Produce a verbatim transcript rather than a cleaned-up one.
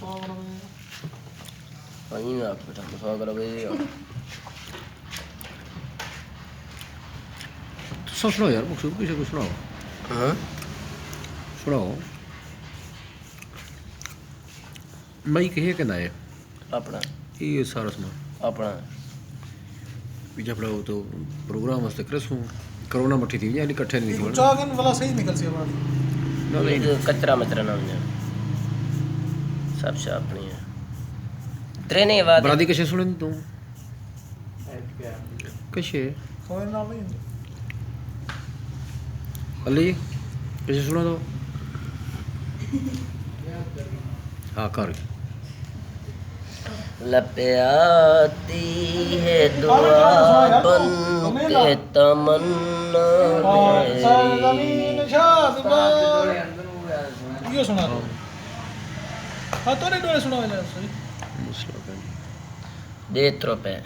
ہاں، ایویں آکھ بیٹھا، مسافر ہوئے۔ تساں سناؤ یار، مقصود کسے کوں سناؤ۔ ہاں؟ سناؤ۔ میں کہے کہ نہ ہے؟ اپݨا۔ یہ سارا سناؤ۔ اپݨا۔ وچ اپݨا وہ تو پروگرام واسطے کرسوں، کرونا مٹھی تھی، یعنی اکٹھے نہیں نکلنا۔ چاہ کن والا صحیح نکل سی آواز۔ نہ، نہیں۔ یہ کچرا مچرا نہ ہونا۔ سب شاہ اپݨی ہے۔ ترینے آواز۔ برادی کشے سنیں توں؟ کشے؟ سونے نال نہیں ہوندی۔ علی، کشے سنا دو۔ ہاں، کر۔ لپیاتی ہے دعا بن کے تمنا میری۔ یہ سنا دو۔ ہاں، تو نہیں ڈوئے سنا۔ مسئلہ کوئی نہیں۔ ݙے ترپے۔